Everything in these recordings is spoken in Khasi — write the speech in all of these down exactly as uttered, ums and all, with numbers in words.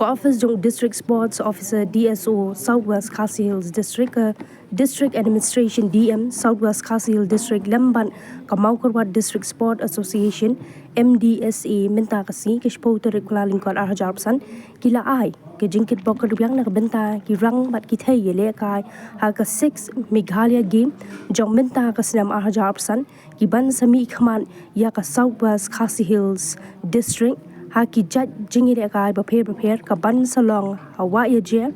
Office jong District Sports Officer, D S O, South West Khasi Hills District, ka District Administration, D M, South West Khasi Hills District, lem bad ka Mawkyrwat District Sport Association, M D S A, mynta ka sngi ka shiphew tarik Kyllalyngkot ar hajar arphew san, ki la ai ka jingkitbok kyrwiang na ka bynta ki rang bad ki thei ïalehkai ha ka six Meghalaya Game jong mynta ka snem ar hajar arphew san, ki ban sa mihkhmat ïa ka South West Khasi Hills District ha ki jait jingïalehkai bapher bapher, ka ban sa long ha Wahïajer,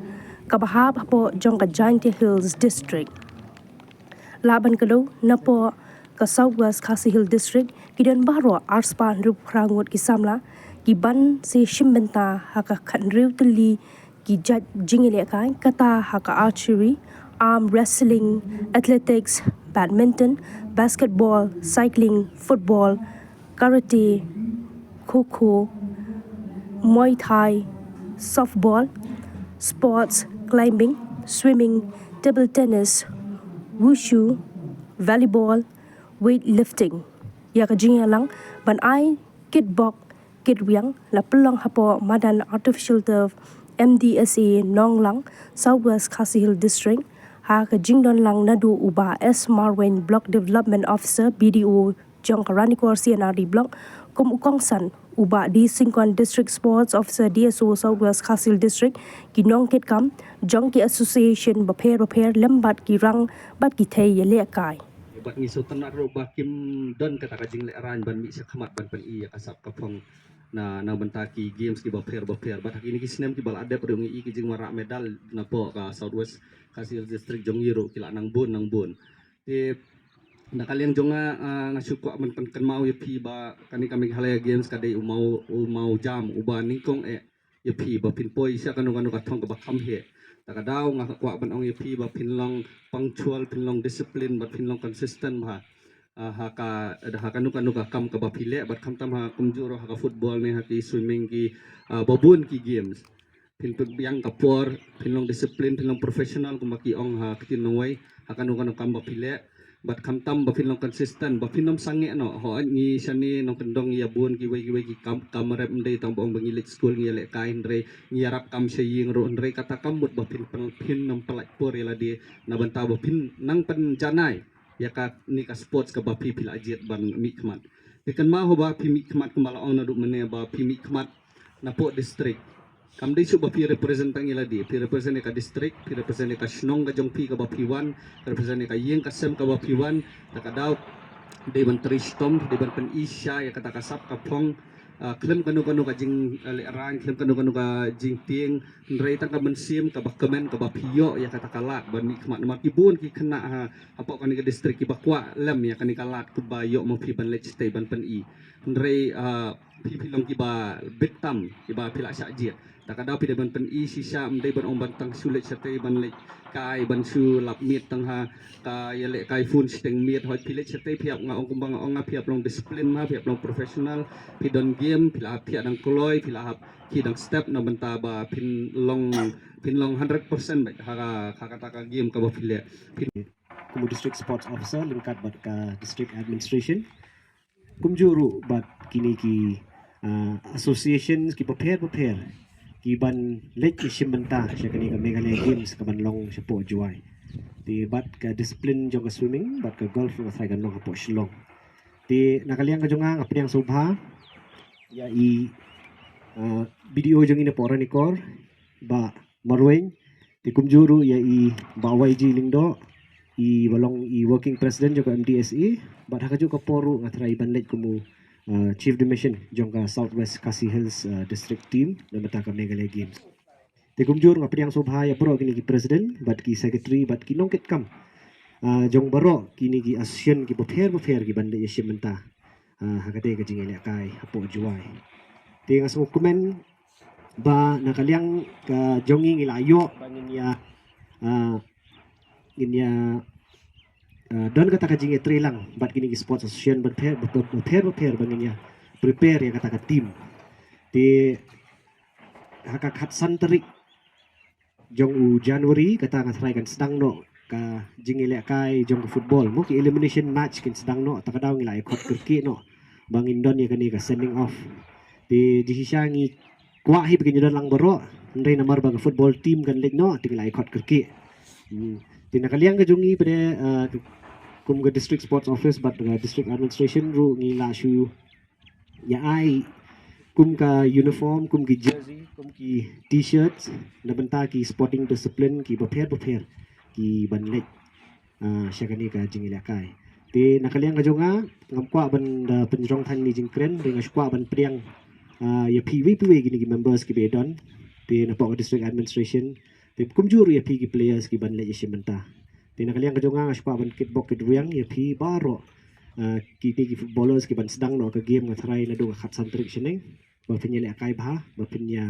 kaba hap hapoh jong ka Jaintia Hills District. Lah ban kdew, napoh ka South West Khasi Hills District ki don baroh arspah hynriewphew phra ngut ki samla ki ban sa shim bynta ha ka khathynriew tylli ki jait jingïalehkai, kata ha ka archery, arm wrestling, athletics, badminton, basketball, cycling, football, karate, kho kho, Muay Thai, softball, sports, climbing, swimming, table tennis, wushu, volleyball, weightlifting. Ïa ka jingïalang ban ai kitbok kyrwiang la pynlong hapoh madan artificial turf, M D S A Nonglang, South West Khasi Hills District, ha ka jingdon lang naduh u Bah S Marwein, Block Development Officer, B D O, jong ka Ranikor C and R D Block, kum u kongsan u Bah D Syngkon, District Sports Officer, D S O, South West Khasi Hills District, ki nongkitkam jong ki association bapher bapher lem bad ki rang bad ki thei ïalehkai. Bad ngi sngewtynnat ruh ba kim don kata ka jinglehrain ban mih shakhmat ban pyni ïa ka sap ka phong na, na bynta ki games kiba pher bapher. Bad ha kine ki snem kiba la dep ruh ngi i ki jingwanrah medal napoh ka South West Khasi Hills District jong ngi ruh ki la nang bun nang bun. Te na ka liang jong nga, ah, nga shu kwah ban pynkynmaw ïa phi ba kane ka Meghalaya Games ka dei u maw, u maw jam uba nyngkong eh ïa phi ba phin poi sha kano kano ka thong kaba kham heh. Ta ka daw nga kwah ban ong ïa phi ba phin long punctual, phin long discipline, ba phin long consistent bha. Ah, ha ka, ha kano kano ka kam kaba phi leh, bad khamtam ha kumjuh ruh ha ka football ne ha ki swimming ki, ah, ba bun ki games. Phin pynbiang ka por, phin long discipline, phin long professional kumba ki ong ha ktien nongwei, ha kano kano kam ba phi leh. Bad khamtam ba phin long consistent, ba phin ym sangeh noh. Hooid ngi shane nongkyndong ïa bun kiwei kiwei ki kam, kam rep, ym dei tang ba ong ba ngi leit skul ngi ïalehkai, hynrei ngi ïarap kam sha ïing ruh, hynrei kata kam mut ba phin, phin, phin ym pyllait por ïa lade na bynta ba phin nang pynjanai ïa kane ka sports kaba phi, phi la jied ban mihkhmat. Te kynmaw haba phi mihkhmat kumba la ong naduh mynne ba phi mihkhmat napoh district. Kam dei shuh ba phi represent tang ïa lade, phi represent ïa ka district, phi represent ïa ka shnong ka jong phi kaba phi wan, represent ïa ka ïing ka sem kaba phi wan. Ta ka daw dei ban trei shitom, dei ban pyni sha ïa kata ka sap ka phong, ah, khlem kano kano ka jing, ah, lehraiñ, khlem kano kano ka jingtieng, hynrei tang ka mynsiem kaba kmen kaba phi ïoh ïa kata ka lad ban mihkhmat. Namar ki bun ki khynnah ha, hapoh kane ka district kiba kwah lem ïa kane ka lad kaba ïoh ma phi ban leit shatei ban pyni. Hynrei, ah, phi, phi long kiba bit tam, kiba phi la shah jied. Ta ka daw phi dei ban pyni shisha, ym dei ban ong ban tang shu leit shatei ban leit kai, ban shu lap miet tang ha ka ïalehkai phone shiteng miet. Hooid phi leit shatei phi hap, nga ong kumba nga ong nga, phi hap long discipline ma, phi hap long professional, phi don game, phi la hap thiah dang kloi, phi la hap khie dang step na bynta ba phin long, phin long hundred percent beit ha ka, ha kata ka game kaba phi leh. Phin kum u District Sports Officer lyngkot bad ka District Administration. Kumjuh ruh bad kine ki, ah, associations kiba pher bapher ki ban leit ïashim bynta sha kane ka Meghalaya Games ka ban long shapoh Jowai. Te bad ka discipline jong ka swimming bad ka golf ruh nga tharai kan long hapoh Shillong. Te na ka liang ka jong nga nga pdiang sngewbha ïa i, ah, B D O jong ngi napoh Ranikor, Bah Marwein, te kumjuh ruh ïa i Bah Y G Lyngdoh, iba long i working president jong ka M D S A, bad ha kajuh ka por ruh nga tharai i ban leit kum u, uh, Chief de Mission jong ka South West Khasi Hills, uh, District Team na bynta ka Meghalaya Games. Te kumjuh ruh nga pdiang sngewbha ïa baroh kine ki president bad ki secretary bad ki nongkitkam, uh, jong baroh kine ki association kiba pher bapher ki ban leit ïashim bynta, uh, ha katei ka jingïalehkai hapoh Jowai. Te nga sngewkmen ba na ka liang ka jong ngi ngi la ïoh ba ngin ïa, ah, ngin ïa, ah, don kata ka jingïatreilang bad kine ki sports association bapher, bapher, bapher ba ngin ïa prepare ïa kata ka team. Te ha ka khatsan tarik jong u January kata nga tharai kan sdang noh ka jingïalehkai jong ka football, mo, ki elimination match kin sdang noh, ta ka daw ngi la ïa khot kyrkieh noh ba ngin don ïa kane ka sending off. Te jingshisha ngi kwah hi ba kin ïadon lang baroh, hynrei namar ba ka football team kan leit noh, te ngi la ïa khot kyrkieh. Hmm. Te na ka liang ka jong ngi pat de, ah, kum ka District Sports Office bad ka District Administration ruh ngi la shu ïa ai kum ka uniform, kum ki jersey, kum ki t-shirts na bynta ki sporting discipline ki bapher bapher ki ban leit, ah, sha kane ka jingïalehkai. Te na ka liang ka jong nga, ngam kwah ban da pynjrong than ïa kane ka jingkren, te nga shu kwah ban pdiang, ah, ïa phi wei pa wei kine ki members kiba don, te napoh ka District Administration, te kumjuh ruh ïa phi ki players ki ban leit ïashim bynta. Te na ka liang ka jong nga, nga shu kwah ban kitbok kitrwiang ïa phi baroh, ah, kine ki footballers ki ban sdang noh ka game, nga tharai naduh ka khatsan tarik shaneng, ba phin ïalehkai bha, ba phin ïa,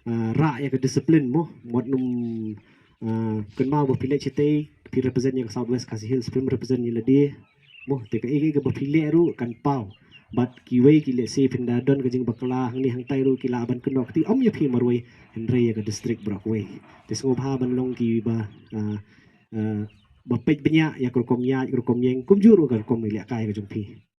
ah, rah ïa ka discipline mo, mut nym, ah, kynmaw ba phi leit shatei, phi represent ïa ka South West Khasi Hills, phim represent ïa lade mo, te kaei kaei kaba phi leh ruh kan paw. Bad kiwei ki lehse phin da don ka jingbakla hangne hangtai ruh ki lah ban kynnoh kti, ym ïa phi marwei, hynrei ïa ka district baroh kawei. Te sngewbha ban long kiba, ah, ah, ba peit bniah ïa ka rukom ïaid, ka rukom ïeng, kumjuh ruh ka rukom ïalehkai ka jong phi.